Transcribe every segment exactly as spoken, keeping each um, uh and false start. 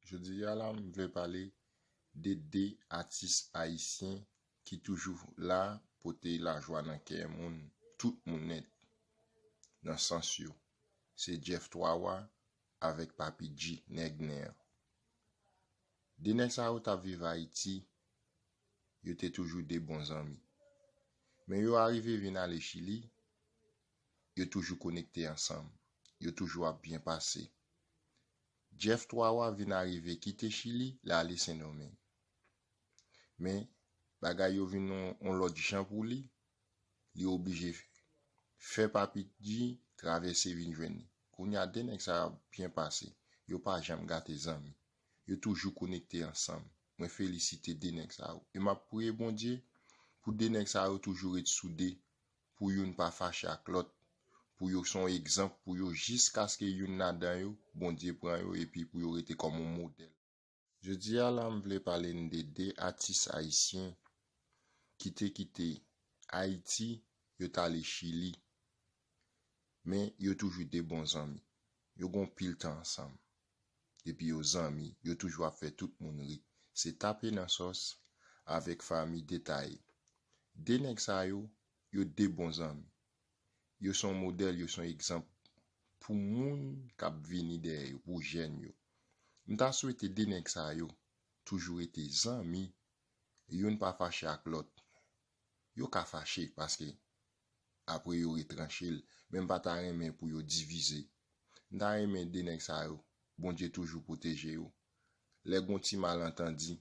Jodi a la, m vle pale de de atis ayisyen ki toujou la pote lajwa nan kè moun, tout moun nèt, nan sans yo. Se Jeff Twa Wa avèk Papi G, nèg nen an. De nèg sa yo t ap viv Ayiti, yo te toujou de bon zanmi. Men yo arive vin ale Chili, yo toujou konekte ansanm. Yo toujou ap byen pase. Jeff Twa Wa vin arive kite Chili, l ale Sendomeng. Men, bagay yo vin yon, yon lòt jan pou li, li oblije fè Papi G travèse vin jwenn li. Kounye a, de nèg sa yo ap byen pase. Yo pa janm gate zanmi. Yo toujou konekte ansanm. Mwen felisite de nèg sa yo. E m ap priye Bondye pou de nèg sa yo toujou ret soude, pou youn pa fache ak lòt, pou yo se yon egzanp pou yo jiskaske youn ladan yo, Bondye pran yo epi pou yo rete kòm yon modèl. Jodi a la, m vle pale n de de atis ayisyen ki te kite Ayiti, yo t ale Chili. Men yo toujou de bon zanmi. Yo gen yon pil tan ansanm. Epi yo zanmi, yo toujou ap fè tout moun ri. Se Tape nan Sòs avèk Fanmi Detaye. De nèg sa yo, yo de bon zanmi. Yo se yon modèl, yo se yon egzanp pou moun k ap vini dèyè yo, pou jèn yo. M ta swete de nèg sa yo toujou rete zanmi, youn pa fache ak lòt. Yo ka fache paske apre yo retranche l, men m pa ta renmen pou yo divize. M ta renmen de nèg sa yo, Bondye toujou pwoteje yo. Lè gon ti malantandi,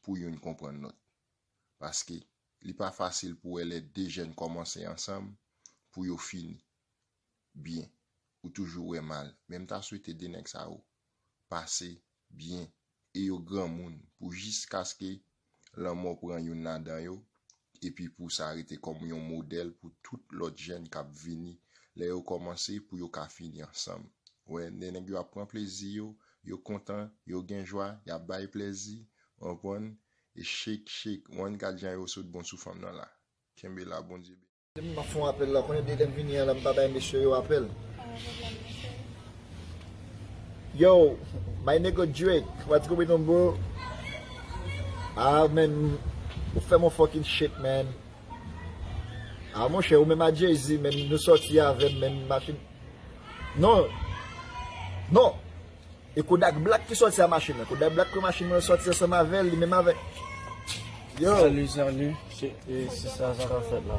pou youn konprann lòt. Paske li pa fasil pou wè lè de jèn kòmanse ansanm, pou yo fini byen. Ou toujou wè mal. Men m ta swete de nèg sa yo pase byen e yo granmoun pou jiskaske lanmò pran youn ladan yo, epi pou sa rete kòm yon modèl pou tout lòt jèn k ap vini lè yo kòmanse pou yo ka fini ansanm. Wè, de nèg yo ap pran plezi yo, yo kontan, yo gen jwa, y ap bay plezi, w konprann? E shake, shake, w konn gad jan yo sot bon sou fanm nan la. Kenbe la, Bondye beni. M ap fè yon apèl la. Konnen de lè m vini an la, m pa bay mesye yo apèl. Yo, my nigga Drake, what's going on, bro? Ah, man, ou fè m yon fucking shit, man. Ah, monchè, ou menm a Jay-Z, man, nou sòti avè m, man, machin. Non. Non. E Kodak Black ki sòti a machin nan. Kodak Black pran machin mwen sòti ansanm avè l, li menm avè. Yo. Salut, salut. Se, e, se sa, sa k ap fèt la.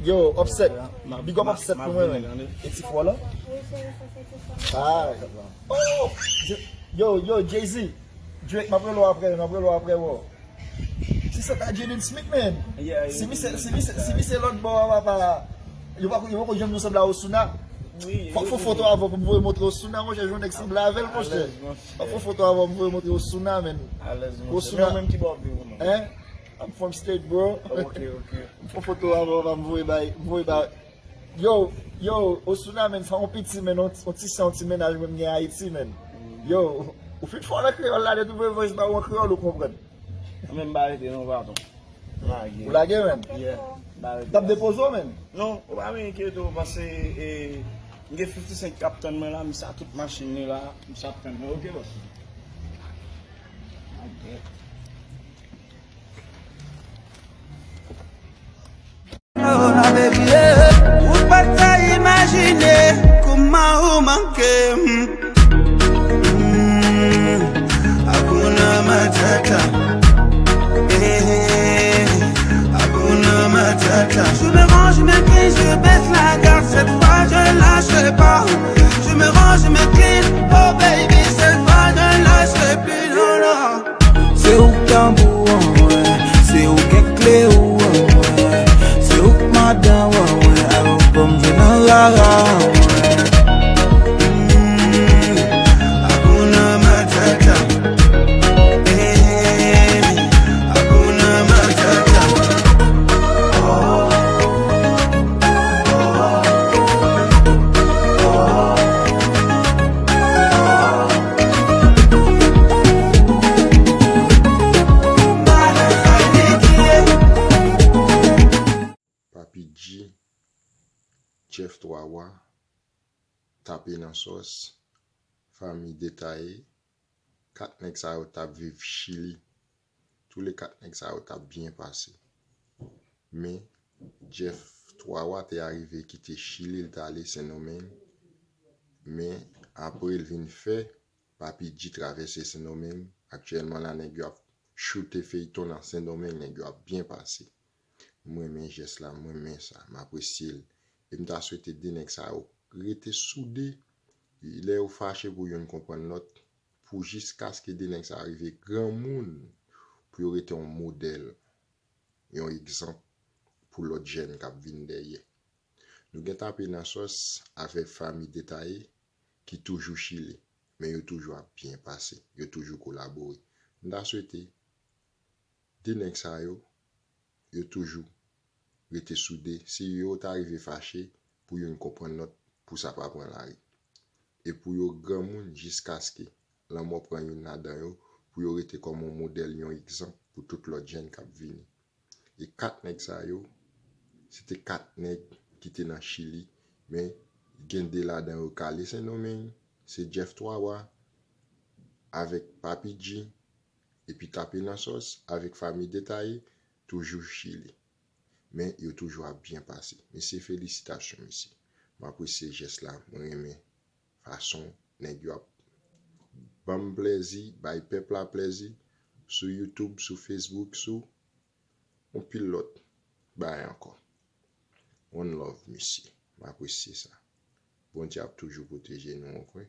Yo, Offset. Big up Offset pou mwen, man. E ti fò la? Ah. Oh! Yo, yo, Jay-Z. Drake, m ap rele w apre, m ap rele w apre, bro. Se sa ta Jaden Smith, man. Si misye, si misye, si misye lòt bò a, papa, yo pa, yo poko janm nou sanble a Osuna. Fòk fè foto avè w pou m voye montre Osuna, monchè, jwenn nèg sanble avè l, monchè. Fòk fè foto avè w pou m voye montre Osuna, man. Osuna. Men ou menm ki bò w ap viv ou menm? Hein? I'm from state, bro. Ok, ok. M fè foto avè w, m voye bay, m voye bay. Yo, yo, Osuna, man, sa yon piti, man, yon, yon ti, sa yon ti mennaj mwen m gen Ayiti, man. Yo, ou fin fò nan kreyòl la, lè m voye voice ba ou an kreyòl, ou konprann. Mwen menm m pa rete non, patwon. Lage. Ou lage, man? Yeah, m pa rete. T ap depoze w, man? Non, ou pa menm enkyete w, paske, e, m gen fifty Cent k ap tann mwen la, misye a tout machin li la, misye ap tann mwen, ok, bòs? Ok. Oh, baby, yeah. Ou pa ta imajine kòman ou manke m. Mm. Hakuna Matata. Eh, Hakuna Matata. Je me range mes clés, je baisse la garde. Cette fois, je lâcherai pas. Je me range mes clés, oh baby, cette fois, je lâcherai plus, non, non. Se ou k tanbou an mwen, se ou k kle ou an mwen, se ou k madanm an mwen, alò ban m vin nan rara an mwen. Mm, Hakuna Matata. Eh, Hakuna Matata. Oh. Papi G, Jeff Twa Wa, Tape nan Sòs, Fanmi Detaye, kat nèg sa yo t ap viv Chili. Tou le kat nèg sa yo t ap byen pase. Men, Jeff Twawa te arive kite Chili, l t ale Sendomeng. Men, apre l vin fè Papi G travèse Sendomeng. Aktyèlman la, nèg yo ap choute feyton nan Sendomeng, nèg yo ap byen pase. M renmen jès la, m renmen sa, m apresye l. E m ta swete de nèg sa yo rete soude. Lè yo fache pou youn konprann lòt, pou jiskaske de nèg sa yo rive granmoun, pou yo rete yon modèl, yon egzanp pou lòt jèn k ap vin dèyè. Nou gen Tape nan Sòs avèk Fanmi Detaye ki toujou Chili, men yo toujou ap byen pase, yo toujou kolabore. M ta swete de nèg sa yo, yo toujou rete soude. Si yo ta rive fache, pou youn konprann lòt, pou sa pa pran lari. E pou yo granmoun jiskaske lanmò pran youn ladan yo, pou yo rete kòm yon modèl, yon egzanp pou tout lòt jèn k ap vini. E kat nèg sa yo, se te kat nèg ki te nan Chili, men gen de ladan yo k ale Sendomeng, se Jeff Twawa avèk Papi G, epi Tape nan Sòs avèk Fanmi Detaye, toujou Chili. Men yo toujou ap byen pase. Mesye, felisitasyon, mesye. M apresye jès la, mwen renmen fason nèg yo ap ban m plèzi, bay pèp la plèzi, sou YouTube, sou Facebook, sou yon pil lòt bagay ankò. One love, mesye. M apresye sa. Bondye ap toujou pwoteje nou, oke?